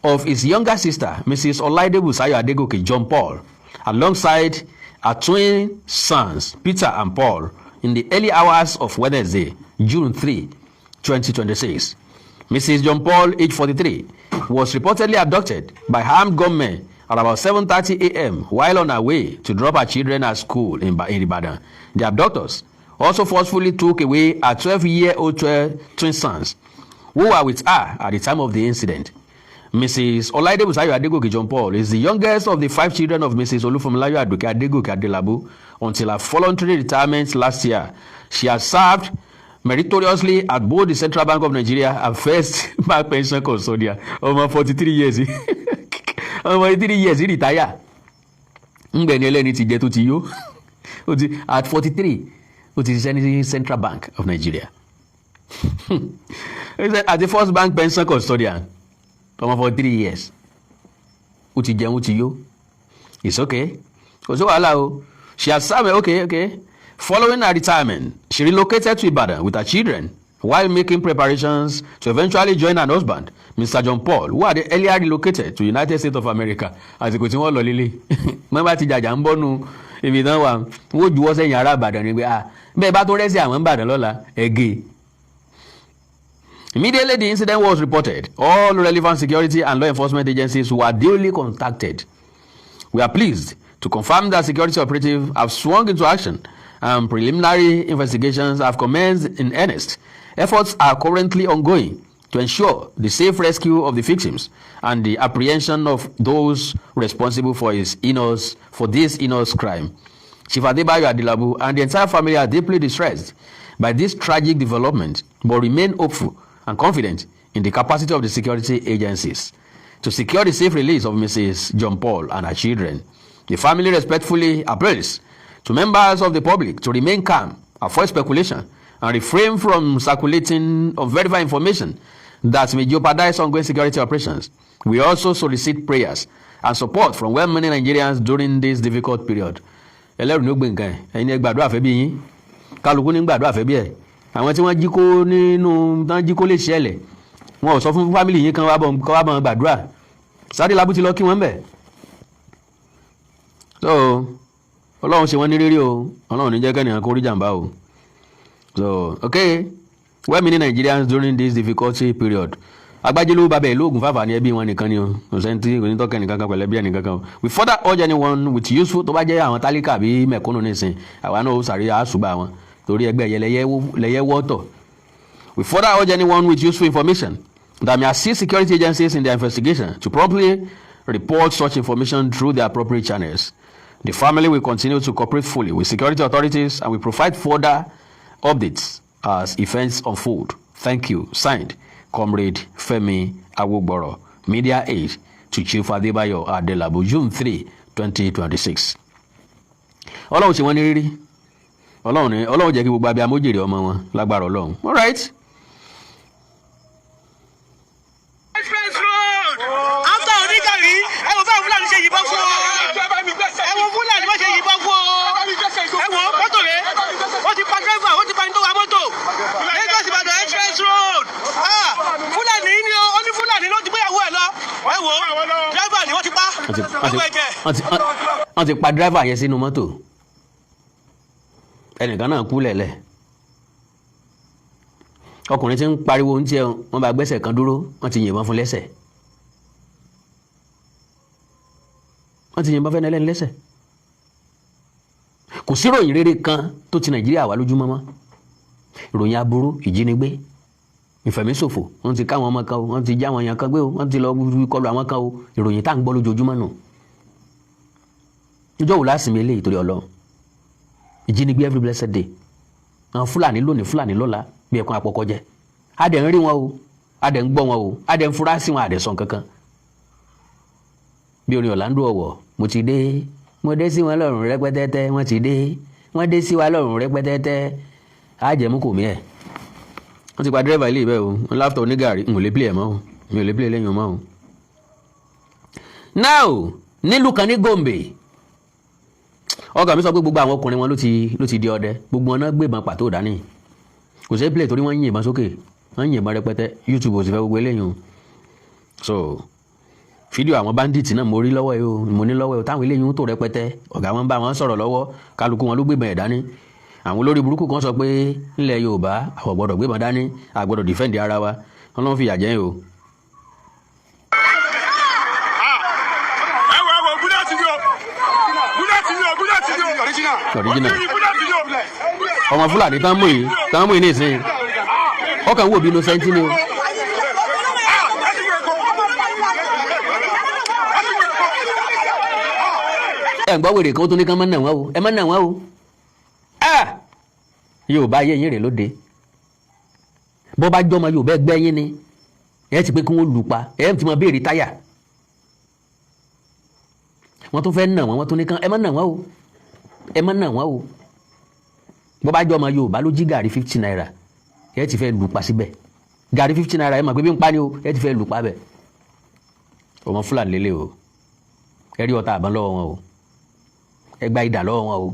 of his younger sister, Mrs. Olaide Busayo Adegoke John Paul, alongside her twin sons, Peter and Paul, in the early hours of Wednesday, June 3, 2026. Mrs. John Paul, age 43, was reportedly abducted by armed gunmen at about 7:30 a.m. while on her way to drop her children at school in Ibadan. The abductors also forcefully took away her 12-year-old twin sons, who were with her at the time of the incident. Mrs. Olaide Busayo Adegoke John Paul is the youngest of the five children of Mrs. Olufunmilayo Aduke Adegoke Adelabu. Until her voluntary retirement last year, she has served meritoriously at both the Central Bank of Nigeria and First Bank Pension Custodian. Ọmọ 43 years, ọmọ 43 years retire ngbẹ̀ni ẹlẹ́ni ti jẹ tó ti yó. Ó ti at 43, ó ti ṣiṣẹ́ ní Central Bank of Nigeria at the First Bank Pension Custodian. Ọmọ 43 years, ó ti jẹun, ó ti yó. It's okay, kò sí wàhálà o. She has served. Okay. Following her retirement, she relocated to Ibadan with her children while making preparations to eventually join her husband, Mr. John Paul, who had earlier relocated to United States of America. Àsìkò tí wọ́n lọ lílé wọ́n bá ti jàjà ń bọ́nu ibi tán wà, wọ́n juwọ́ sẹ́yìn ará Ìbàdàn ni pé, ah, bẹ́ẹ̀ bá tó rẹ́sì àwọn Ìbàdàn lọ́la ẹ̀gẹ́. Immediately the incident was reported, all relevant security and law enforcement agencies were duly contacted. We are pleased to confirm that security operatives have swung into action and preliminary investigations have commenced in earnest. Efforts are currently ongoing to ensure the safe rescue of the victims and the apprehension of those responsible for this heinous crime. Chief Adebayo Adelabu and the entire family are deeply distressed by this tragic development, but remain hopeful and confident in the capacity of the security agencies to secure the safe release of Mrs. John Paul and her children. The family respectfully appeals to members of the public to remain calm, avoid speculation, and refrain from circulating unverified information that may jeopardize ongoing security operations. We also solicit prayers and support from well-meaning Nigerians during this difficult period. Ẹlẹ́rù ní ó gbé nǹkan ẹ̀. Ẹ̀yin ẹ gbàdúrà fẹ́ bí yín, kálukú ní gbàdúrà fẹ́ bí ẹ̀. Àwọn tí wọ́n jí kó nínú tán jí kó lè ṣẹlẹ̀, wọn ò sọ fún family yín kan wá bọ̀, kán wá bọ̀ gbàdúrà. Sáré labú ti lọ kí wọ́n bẹ̀. So Ọlọ́run ṣe wọ́n ní rírí o. Ọlọ́run ní jẹ́ kẹ́nìyàn kó rí jàǹbá o. So okay, well-meaning Nigerians during this difficulty period. Agbájélówó bàbá ìlú Ògùn fàfà ní ẹbí wọn nìkan ni o. Kò sẹ́ni tí kò ní tọ́kẹ́ nìkan kan pẹ̀lú ẹbí ẹnìkan kan o. We further urge anyone with useful, tó bá jẹ́ àwọn tálíkà bí mẹ̀kúnnù nísìn, àwa náà ó sàrí àṣùgbà wọn torí ẹgbẹ́ lẹ́yẹ wọ́tọ̀. We further urge anyone with useful information that may assist security agencies in their investigation to promptly report such information through the appropriate channels. The family will continue to cooperate fully with security authorities and will provide further updates as events unfold. Thank you. Signed, Comrade Femi Awogboro, Media Aide to Chief Adebayo Adelabu, June 3, 2026. Ọlọ́run ṣe wọ́n ní rírí. Ọlọ́run ní Ọlọ́run jẹ́ kí gbogbo abiyamọ jèrè ọmọ wọn lágbára Ọlọ́run. All right. Express Road, after Onígàrí. Ẹ wo báwo Fúlàní ṣe yìnbọn fún ọ. Ẹ wo Fúlàní bá ṣe yìnbọn fún ọ. Ẹ wo mọ́tò rẹ, wọ́n ti pa dírẹ́fà, wọ́n ti pa ẹni tó wa mọ́tò. Lagos Ìbàdàn Express Road. Ah, Fúlàní ni ó ní, Fúlàní ló ti gbéyàwó ẹ lọ. Ẹ wo dírẹ́fà ni wọ́n ti pa. Wọ́n ti Ẹ wo ẹ̀jẹ̀. Wọ́n ti pa dírẹ́fà yẹn sínú mọ́tò. Ẹnìkan náà kú lẹ̀lẹ̀. Ọkùnrin tí ń pariwo ń tiẹ̀, wọ́n bá gbẹ́sẹ̀ kan dúró, wọ́n ti yìnbọn fún lẹ́sẹ̀. Wọ́n ti yìnbọn fẹ́ni ẹlẹ́ni lẹ́sẹ̀. Kò sí ìròyìn rere kan tó ti Nàìjíríà wá lójúmọ́ mọ́. Ìròyìn aburú, ìjínigbé, ìfẹ̀míṣòfò, wọ́n ti ká àwọn ọmọ kan o, wọ́n ti já àwọn èèyàn kan gbé o, wọ́n ti lọ kọlu àwọn kan o. Ìròyìn tá à ń gbọ́ lójoojúmọ́ nù. Níjọ́ wò lásìmí eléyìí torí Ọlọ́run? Ìjínigbé every blessed day. Àwọn Fúlàní lónìí, Fúlàní lọ́la, bí ẹ̀kún àpọ̀kọjẹ. A dẹ̀ ń rí wọn o, a dẹ̀ ń gbọ́ wọn o, a dẹ̀ ń fura sí wọn, a dẹ̀ sọ nǹkan kan. Bí orin Orlando Ọ̀wọ̀, mo ti dé, mo dé sí wọn lọ́rùn rẹpẹtẹtẹ, wọ́n ti dé, wọ́n dé sí wa lọ́rùn rẹpẹtẹtẹ. Á jẹ́ mú kò mí ẹ̀. Wọ́n ti pa dírẹ́fà ilé ìbẹ́ o. Wọ́n láfítọ̀ onígàrí, n ò lè play ẹ̀ mọ́ o, mi ò lè play lẹ́yìn o mọ́ o. Now, nílùú kan ní Gombe, ọkàn mi sọ pé gbogbo àwọn ọkùnrin wọn ló ti di ọdẹ. Gbogbo wọn náà gbébọn pàtó dání. Kò sí play torí wọ́n ń yìnbọn sókè, wọ́n ń yìnbọn rẹpẹtẹ. YouTube ò sì fẹ́ gbogbo eléyìí o. So fídíò àwọn bandits náà mo rí lọ́wọ́ yìí o, mo ní lọ́wọ́ yìí o, táwọn eléyìí ń tò rẹpẹtẹ. Ọ̀gá wọn bá wọn sọ̀rọ̀ lọ́wọ́, kálukú wọn ló gbébọn ẹ̀ dání. Àwọn olórí burúkú kan sọ pé nílẹ̀ Yorùbá, àwọn gbọ́dọ̀ gbébọn dání, a gbọ́dọ̀ defend ara wa. Wọn lọ́n fìyà jẹ yín o. Ẹ wo, ẹ wo bullet ni o, bullet ni o, bullet ni o. Original. Bullet ni o. Ọmọ Fúlàní tán mú yìí nísìnyí, ọkàn wò bí innocent ni o. Ẹ ti wẹ̀ kó. Ẹ ti wẹ̀ kó. Ẹ ń gbọ́ wèrè kan ó tún ní kán má nà wọ́n o, ẹ má nà wọ́n o. Ah! Yorùbá ayé yín rè lóde. Bọ́ bá jọ́mọ Yorùbá ẹgbẹ́ yín ni, ẹ ti pé kí wọ́n lù pa, ẹ ti máa béèrè táyà. Wọ́n tún fẹ́ nà wọ́n, wọ́n tún ní kán ẹ má nà wọ́n o, ẹ má nà wọ́n o. Bọ́ bá jọ́mọ Yorùbá ló jí gàrí ₦50, ẹ ti fẹ́ lù pa síbẹ̀. Gàrí ₦50, ẹ mọ̀ pé bí ń pa ni o, ẹ ti fẹ́ lù pa bẹ̀. Ọmọ Fúlàní lélẹ̀ o. Ẹ rí ọta àbọ̀n lọ́wọ́ wọn o, ẹ gba idà lọ́wọ́ wọn o.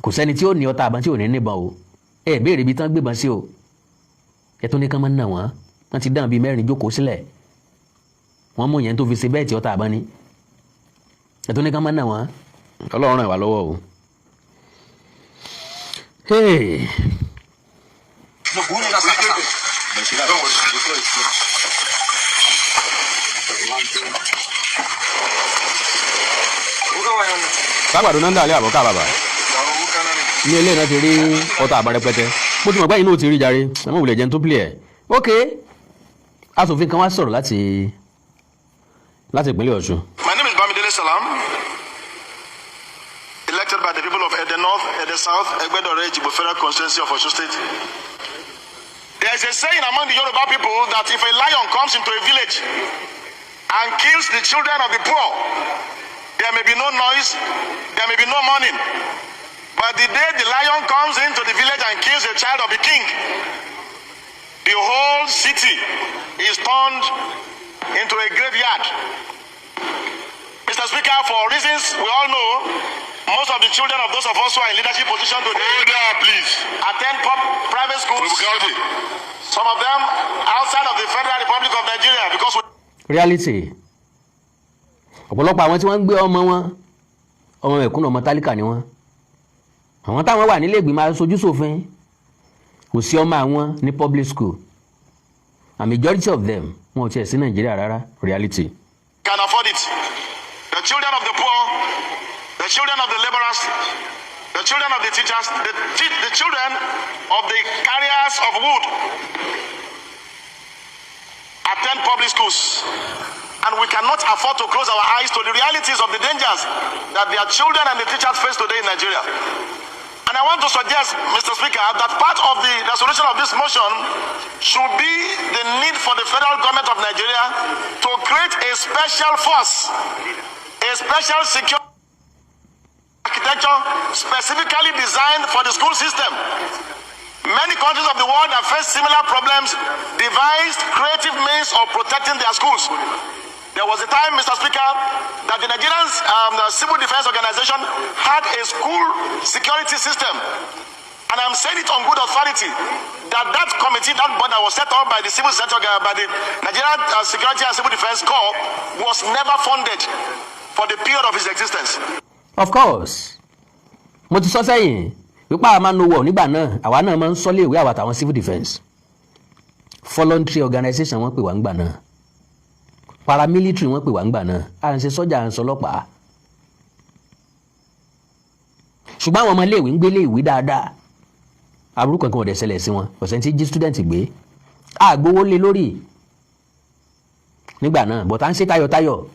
Kò sẹ́ni tí ó ní ọta àbọ̀n tí ò ní níbọn o. Ẹ béèrè ibi tán gbébọn sí o. Ẹ tún ní kán máa ń nà wọ́n. Wọ́n ti dáhùn bíi mẹ́rin jókòó sílẹ̀. Wọ́n mú yẹn tó fi ṣe bẹ́ẹ̀ tí ọta àbọ̀n ni. Ẹ tún ní kán máa ń nà wọ́n. Ọlọ́run ràn wá lọ́wọ́ o. Hey. Don't worry. Sábàdàn náà ń dàlẹ́ àbọ̀ ká bàbà ní ilé náà ti rí ọta àbá rẹpẹtẹ. Mo ti mọ̀ pé inú ti rí jàre, ẹ mọ̀ wùlẹ̀ jẹun tó pìlẹ̀ ẹ̀. Ok, aṣòfin kan wá sọ̀rọ̀ láti ìpínlẹ̀ Ọ̀ṣun. My name is Bamidele Salam, elected by the people of Ede North, Ede South, Egbedore, Ejigbo Federal Constituency of Osun State. There is a saying among the Yoruba people that if a lion comes into a village and kills the children of the poor, there may be no noise, there may be no mourning. But the day the lion comes into the village and kills a child of the king, the whole city is turned into a graveyard. Mr. Speaker, for reasons we all know, most of the children of those of us who are in leadership position today Order, please. attend private schools, Gaudi. some of them outside of the Federal Republic of Nigeria, because we Reality. Ọ̀pọ̀lọpọ̀ àwọn tí wọ́n ń gbé ọmọ wọn, ọmọ mẹ̀kúnnù, ọmọ tálíkà ni wọ́n. Àwọn táwọn wà nílé ìgbìmọ̀ aṣojú ṣòfin, kò sí ọmọ àwọn ní public school, and majority of them, wọn ò tiẹ̀ sí Nàìjíríà rárá. Reality. can afford it. The children of the poor, the children of the laborers, the children of the teachers, the children of the carriers of wood attend public schools. And we cannot afford to close our eyes to the realities of the dangers that their children and the teachers face today in Nigeria. And I want to suggest, Mr. Speaker, that part of the resolution of this motion should be the need for the federal government of Nigeria to create a special force, a special security architecture. architecture specifically designed for the school system. Many countries of the world that face similar problems devised creative means of protecting their schools. There was a time, Mr. Speaker, that the Nigerian Civil Defense Organization had a school security system. And I'm saying it on good authority that that committee, that board that was set up by the civil sector, by the Nigerian Security and Civil Defense Corps, was never funded for the period of its existence. Of course, mo ti sọ sẹ́yìn wípé àwa máa ń wọ̀ nígbà náà, àwa náà máa ń sọ léèwé, àwa àtàwọn civil defence. Voluntary organisation wọ́n pè wá ńgbà náà, paramilitary wọ́n pè wá ńgbà náà. À ń ṣe sọ́jà, à ń sọ ọlọ́pàá, ṣùgbọ́n àwọn ọmọ iléèwé ń gbé iléèwé dáadáa. Aburú kankan ò dẹ̀ ṣẹlẹ̀ sí wọn. Ọ̀sẹ̀ tí jí student gbé, àgbowó lé lórí nígbà náà, but à ń ṣe tayọ̀tayọ̀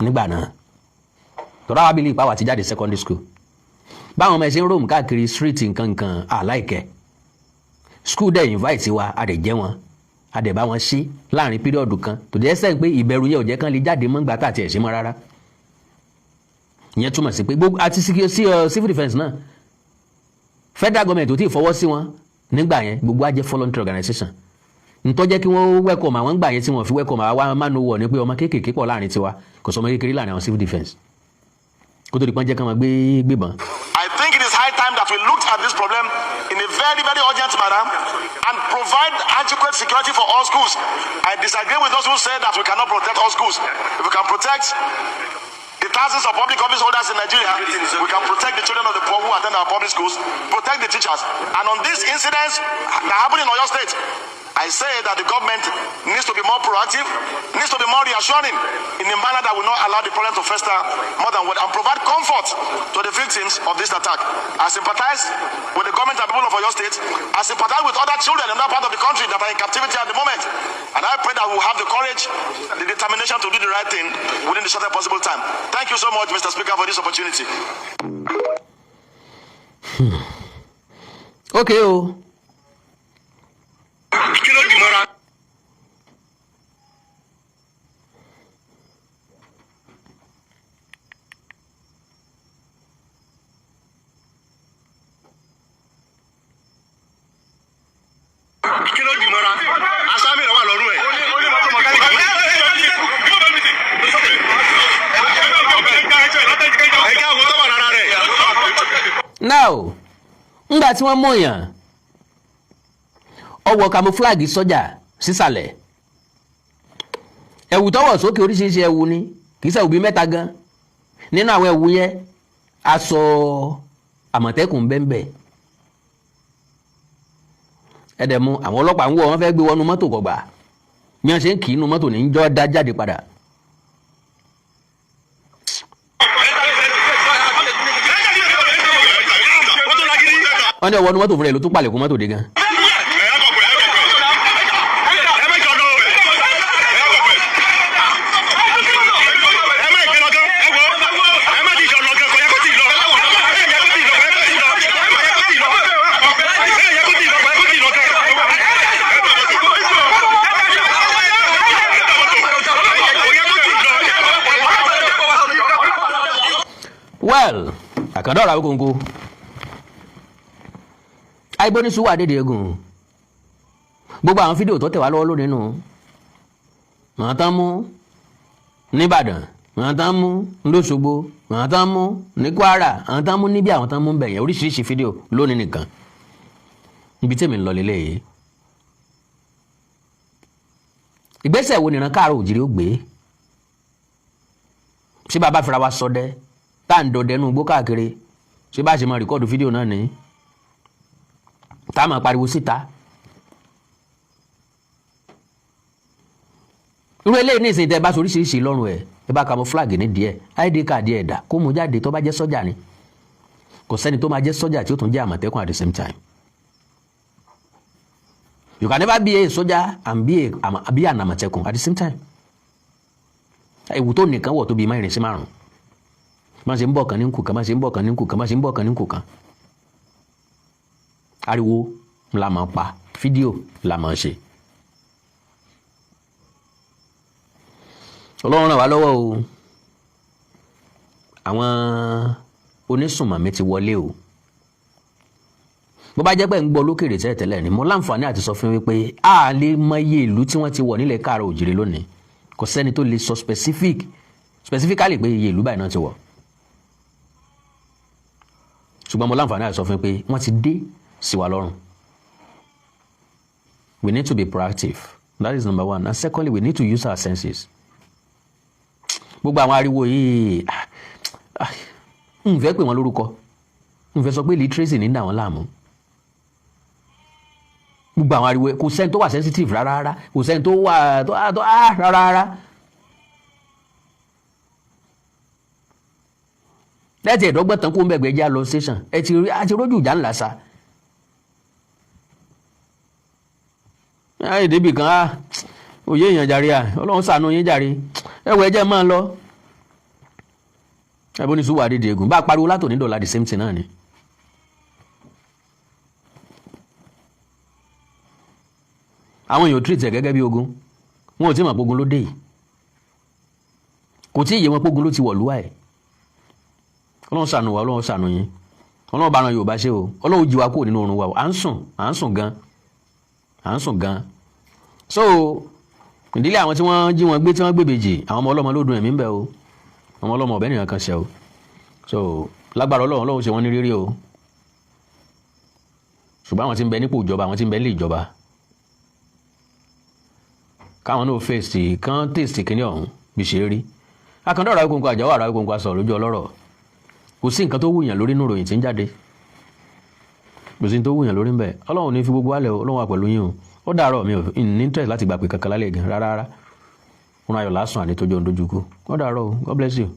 nígbà náà. Tọ́lá wa bílí ìpáwà ti jáde secondary school, báwọn ọmọ ẹ̀ ṣe ń roam káàkiri street nkankan àláìkẹ́. School dẹ̀ invite wa, a dẹ̀ jẹ́ wọn, a dẹ̀ bá wọn ṣe láàrin period kan tó dẹ̀ sẹ́yìn pé ìbẹ̀rù yẹn ò jẹ́ kán lè jáde mọ́ gbà tá àti ẹ̀ ṣe mọ́ rárá. Ìyẹn túmọ̀ sí pé gbogbo àti civil defence náà, federal government ò tí ì fọwọ́ sí wọn nígbà yẹn. Gbogbo á jẹ́ voluntary organisation. Ntọ́jẹ́ kí wọ́n welcome àwọn gbà yẹn tí wọ́n fi welcome àwa máa ń wọ̀ ní pé ọmọ kéékèèké pọ̀ láàrin tiwa. Kò sọ ọmọ kékeré láàrin àwọn civil defence kó tó di pọ́n jẹ́ ká máa gbé gbébọn. I think it is high time that we looked at this problem in a very, very urgent manner and provide adequate security for all schools. I disagree with those who say that we cannot protect all schools. If we can protect the thousands of public office holders in Nigeria, we can protect the children of the poor who attend our public schools, protect the teachers. And on these incidents that happen in Oyo State, I say that the government needs to be more proactive, needs to be more reassuring in a manner that will not allow the problem to fester more than what, and provide comfort to the victims of this attack. I sympathize with the government and people of Oyo State. I sympathize with other children in that part of the country that are in captivity at the moment. And I pray that we will have the courage, the determination to do the right thing within the shortest possible time. Thank you so much, Mr. Speaker, for this opportunity. Okay o. Kí ló dì mọ́ra? Kí ló dì mọ́ra? Asámi rẹ̀ wà lọ́rùn ẹ̀. Ẹ̀ka àwọn tó wà lára rẹ̀. Now, ńgbà tí wọ́n mú yàn, ọwọ́ camouflage sọ́jà sísàlẹ̀, ẹ̀wù tọwọ́ sókè, oríṣiríṣi ẹ̀wù ni, kì í ṣe ẹ̀wù bíi mẹ́ta gan. Nínú àwọn ẹ̀wù yẹn, aṣọ àmọ̀tẹ́kùn bẹ́ńbẹ́ ẹ̀dẹ̀ mu. Àwọn ọlọ́pàá ń wọ̀, wọ́n fẹ́ gbé wọnú mọ́tò, kọ̀gbà bí wọ́n ṣe ń kì í nu mọ́tò ní jọ́ dá jáde padà. Wọ́n ní ọwọ́ nu mọ́tò fúnra ẹ̀ ló tún palẹ̀kùn mọ́tò dé gan. Well, àkàndá ọ̀rọ̀ Awíkonko àìbónísùwà dédé egun. Gbogbo àwọn fídíò tó tẹ̀ wá lọ́wọ́ lónìí nù, àwọn tán mú nìbàdàn, àwọn tán mú lọ́ṣogbo, àwọn tán mú ní Kwara, àwọn tán mú níbí, àwọn tán mú bẹ̀yẹn, oríṣiríṣi fídíò lónìí nìkan. Ibi tèmi ń lọ lélẹ́yìí, ìgbésẹ̀ wo nìran káàárọ̀ òjìrì ó gbé? Ṣé bàbá fira wa sọdẹ tá à ń dọdẹ nínú igbó káàkiri, ṣé bá a ṣe máa record fídíò náà ní tá a máa pariwo síta? Irú eléyìí ní ìsìn, tẹ bá sọ oríṣiríṣi lọ́rùn ẹ̀, ẹ bá camouflage ní díẹ̀, ID card ẹ̀ dà, kó mú jáde tó bá jẹ́ sọ́jà ni. Kò sẹ́ni tó máa jẹ́ sọ́jà tí ó tún jẹ́ àmọ̀tẹ́kùn at the same time. You can never be a soldier and be an àmọ̀tẹ́kùn at the same time. Ewu tó nìkan wọ̀ tó bíi mẹ́rin sí márùn-ún, má ṣe ń bọ̀ kan ní nkù kan, má ṣe ń bọ̀ kan ní nkù kan, má ṣe ń bọ̀ kan ní nkù kan. Ariwo la máa pa, fídíò la máa ṣe. Ọlọ́run ràn wá lọ́wọ́ o. Àwọn onísùnmọ̀mí ti wọlé o. Bó bá jẹ́ pé ń gbọ́ lókèrè tẹ́lẹ̀tẹ́lẹ̀ ni, mo láǹfààní àti sọ fún mi pé a lè mọ iye ìlú tí wọ́n ti wọ̀ nílẹ̀ káàrọ̀ òjìrè lónìí. Kò sẹ́ni tó lè sọ specifically pé iye ìlú báyìí náà ti wọ̀, ṣùgbọ́n mo láǹfààní àti sọ fún mi pé wọ́n ti dé sí wa lọ́rùn. We need to be proactive. That is number one. And secondly, we need to use our senses. Gbogbo àwọn ariwo yìí, n fẹ́ pè wọ́n lórúkọ, n fẹ́ sọ pé literacy ní dà wọ́n láàmú. Gbogbo àwọn ariwo, kò sẹ́ni tó wà sensitive rárá rárá, kò sẹ́ni tó wà tó rárá rárá. Lẹ́tì ẹ̀dọ́gbọ̀n tán kó ń bẹ̀gbẹ́ já lọ station, ẹ ti rí àti rójú ìjà ńlá sa. Ayé débì kan á òye èèyàn jàre à, Ọlọ́run ṣàánú yín jàre. Ẹ wọ, ẹjẹ́ máa ń lọ. Ẹ bó ní sùúrù àdédé egun bá a pariwo látòní dọ̀la, the same thing náà ni. Àwọn èèyàn treat ẹ̀ gẹ́gẹ́ bí ogun. Wọn ò tí ì mọ̀ pé ogun ló dé yìí. Kò tí ì yé wọn pé ogun ló ti wọ̀lú ẹ̀. Ọlọ́run ṣàánú wa, Ọlọ́run ṣàánú yín. Ọlọ́run bá ran Yorùbá ṣe o. Ọlọ́run jí wa kúrò nínú oorun wa o. À ń sùn, à ń sùn gan, à ń sùn gan. So ìdílé àwọn tí wọ́n jí wọn gbé, tí wọ́n gbèbèjì, àwọn ọmọ ọlọ́mọ ló dùn ẹ̀mí ń bẹ o. Ọmọ ọlọ́mọ ọ̀bẹ nìkan kan ṣe o. So lágbára Ọlọ́run, Ọlọ́run ṣe wọ́n ní rírí o. Ṣùgbọ́n àwọn tí ń bẹ nípò ìjọba, àwọn tí ń bẹ nílé ìjọba, káwọn náà fèsì kán tèsì kínní ọ̀hún bí ṣe rí. Akandá ọ̀rọ̀ Awíkonko, àjàwọ̀ ọ̀rọ̀ Awíkonko, sọ̀rọ̀ lójú ọlọ́rọ̀. Kò sí nǹkan tó wùyàn lórí nínú ìròyìn tí ń jáde, kò sí nǹkan tó wùyàn lórí ń bẹ̀. Ọlọ́run ní fi gbogbo alẹ́ o. Ọlọ́run wà pẹ̀lú yín o. Ó dàárọ̀. Mi ò ní interest láti gbà pé kankan lálẹ́ gan rárá rárá. Òun ayọ̀ lásán àní tójú ohun dójú kú. Ó dàárọ̀ o. God bless you.